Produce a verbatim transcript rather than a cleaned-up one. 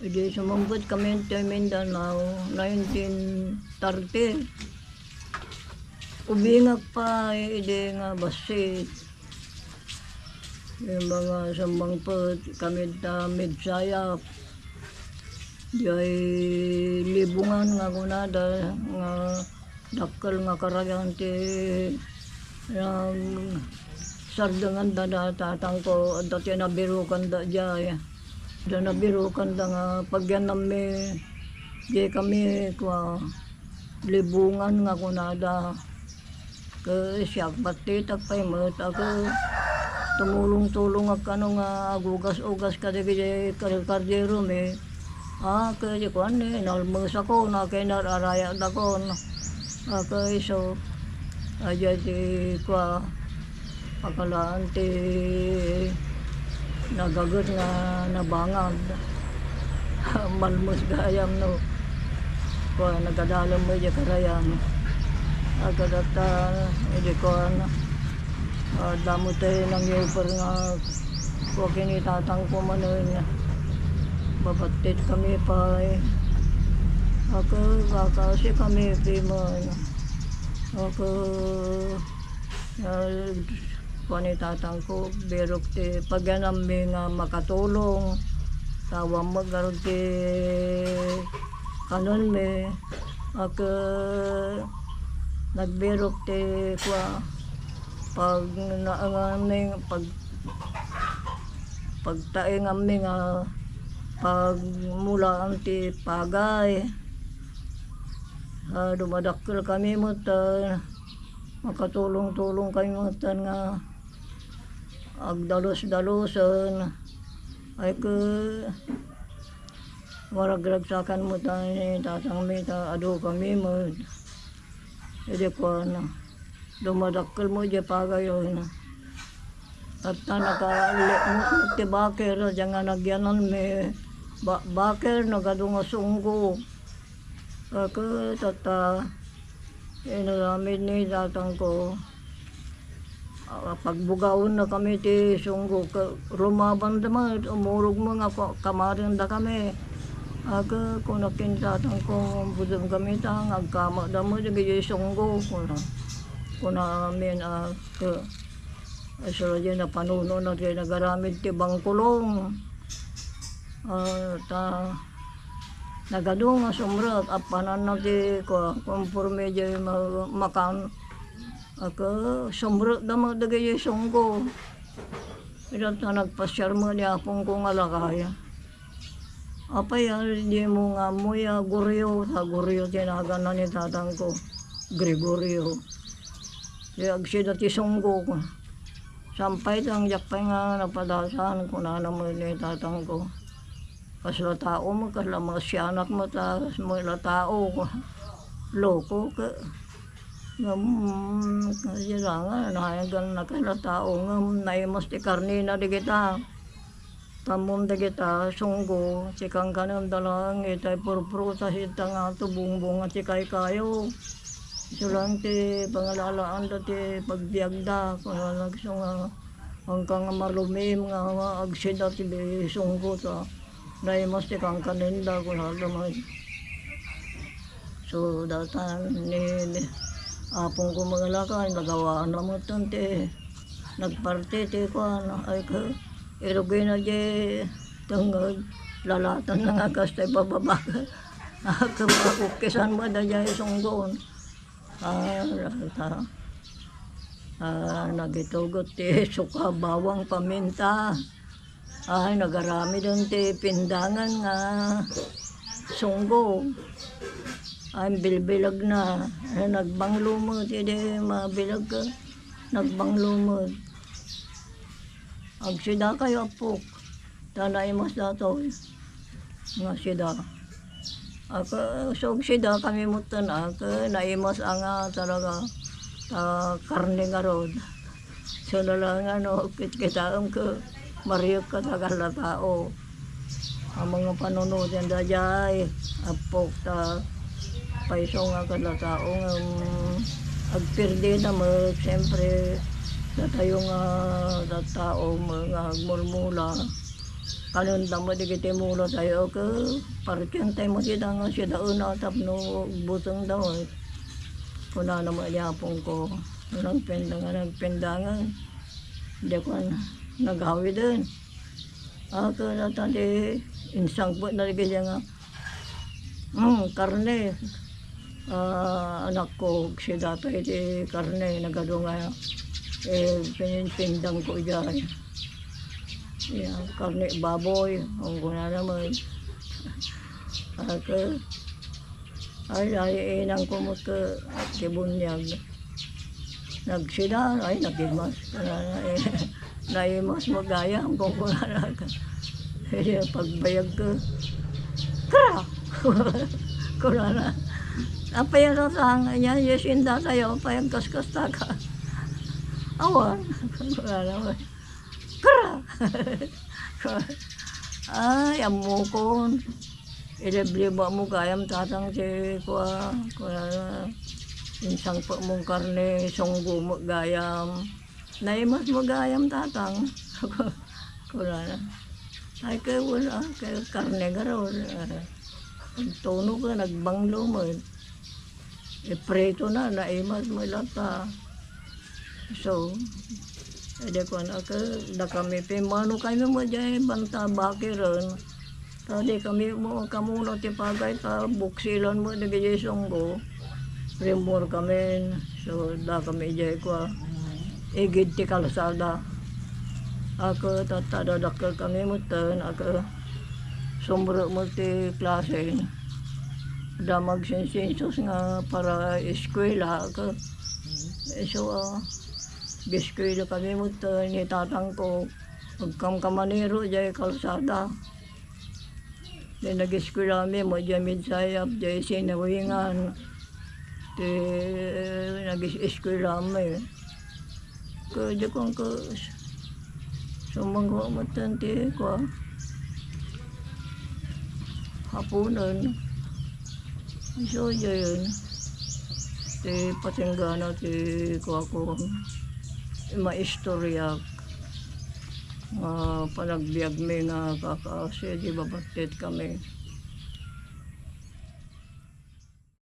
Idi sumangpet kami ti Mindanao, nineteen thirty. Ubingak pay idi nga bassit. Imbag nga sumangpet kami ta Midsayap. Diay libungan nga kunada nga dakkel nga karayan ti nagsardenganda da tatangko, adda ti nabirokanda diay. Da nabirokanda nga pagyanammi, di kami kua, libungan nga kunada. Ket siak, battitak pay met, a ket tumulong-tulongak kano nga agugas-ugas kadagiti kar-, karderomi. A ket di kuan, inalmesakon, a ket inar-arayakdakon. A ket isu, a diay ti kua, pakalaan ti nagaget nga nabangag. Malmos gayam no. Kuan, nagadalem met idiay karayan. Agkadatta, idi kuan, a, damo tayo nangyaper nga kua ken ni tatangko manen. Babattit kami pay. Ako, kakasi kami piman. Ako, a, Kuan ni tatangko, birok ti pagyanammi nga makatulong. Tawaem met ngarud ti kanenmi. A ket nagbirok ti kua, pag naanganmi, pag, pagtaenganmi nga pagmulaan ti pagay. A, dumadakkel kami met, a, makatulong-tulong kami met nga agdalus-dalusen. Ay, ket maragragsakan met ni tatangmi ta adu kami met. Idi kuana, dumadakkel met diay pagayen. Tatta, nakalikmot met ti baker, diay nga nagyananmi. Ba-, baker, nagadu nga sunggo. Ket tatta, inaramid ni tatangko. A, pagbugawenna kami ti sunggo, ket rumabanda met, umurog met nga ka-, kamarenda kami. A, ket kuna ken tatangko, "Budem kami ta, nga agkamakda met dagiti sunggo," kuna. Kuna amin, a, ket, a, sula diay napanunona ti nagaramid ti bangkulong. A, ta, nagadu nga sumrek, appananna ti, kua, konporme diay ma-, makan. A, ket sumrekda met dagiti sunggo. Ita ta nagpasiar met ni apongko nga lakay. "Apay a dimo nga ammoy a Goryo?" Ta Goryo ti naganna ni tatangko. Gregorio. Ti agsida ti sunggo. Saan pay ta, diak pay nga napadasan, kunana met ni tatangko. Kasla tao met, kasla mga sianak met, a, kasla tao. Loko ket. Ngem, kasirangan, nayagan na kasla tao, ngem naimas ti karnena dagita. Tammom dagita sunggo, ti kankanem da laeng itay purprutas, ita nga tubungbong nga ti kaykayo. Isu laeng ti pangalalaanda ti pagbiagda, kunana isu nga Angka nga malumim nga agsida ti sunggo ta naimas ti kankanenda, kunada met. So, datan ni, ni apongko met nga lakay, nagawaanna met ti nagparti ti kuan, ay, ka-, irugina di tengnged, lalatanna nga kas ti pababa. Ket makukisan met daydiay sunggon. Ah, ta-, ah, nagitugot ti suka, bawang, paminta. Ay, nagaramiden ti pindangan nga sunggo. Ay, bilbilegna. Ay, nagbanglo met idi mabileg ka. Nagbanglo met. Agsida kayo, apok. Ta naimas datoy nga sida. Aka, so, sida kami metten, aka, naimas a nga talaga, ta karne ngarud. So, na lang, ano, kitkitaem ket mariek ka ta kasla tao. Ammom nga panunoten daydiay, apok, ta payso nga kasla tao nga, mm, agperdena met, siyempre, datayo nga tattao nga agmulmula. Kanenda met dagiti mulotayo ket parkentay met ida nga sidaena tapno butengda met. Kunana met ni apongko, nagpenda nga nagpendangen. Diak nagawiden. A, ket ata ti insangpetna dagiti nga, "Hmm, karne. A, anakko, sida pay ti karne, nagadu nga, eh, pin-, pindangko idiay. Ya, karne baboy," ang kunana met. A, ket, ay, ay, inangko met ket ti buniag. Nagsida, ay, nagimas. Kunana, eh, naimas met gayam, kunkunana. Eh, pagbayagko, "Kara!" Kunana, "Apay a sang, yan, yes, indatayo, apay a kaskastaka?" "Awan," kunana, "Kara!" Ay, ammokon. Iliblibam mo gayam, tatang, ti kua, kunana, insangpet mo karne, sunggo met gayam. Naimas met gayam, tatang. Kunana. Ay, kaya wala, kaya karne garud. Agtuno ka, nagbanglo met. Iprito na, naimas met latta. So, idi kuan, a, ke-, dakami, pimmano kami met diay banta bakiren. Ta di kami mo-, kamuno ti pagay, ta buksilan met dagiti sunggo. Rimmuar kami. So, dakami diay kua, igid ti kalsada. A, ke-, tatta, dadakkel kami metten, a, ke-, sumrek met ti klase. Da magsinsinsus nga para eskuela, a, ke-, So, a, ageskuela kami metten ni tatangko. Agkamkamanero diay kalsada. Di nageskuelami met diay Midsayap, diay Sinawingan. Ti nages-, eskuelami. Ket diak kuan ket sumangko metten ti kua, haponen. Isu diayen ti pasinggana ti kuakon, maistoriak nga panagbiagmi nga kakaasi, di babattitkami.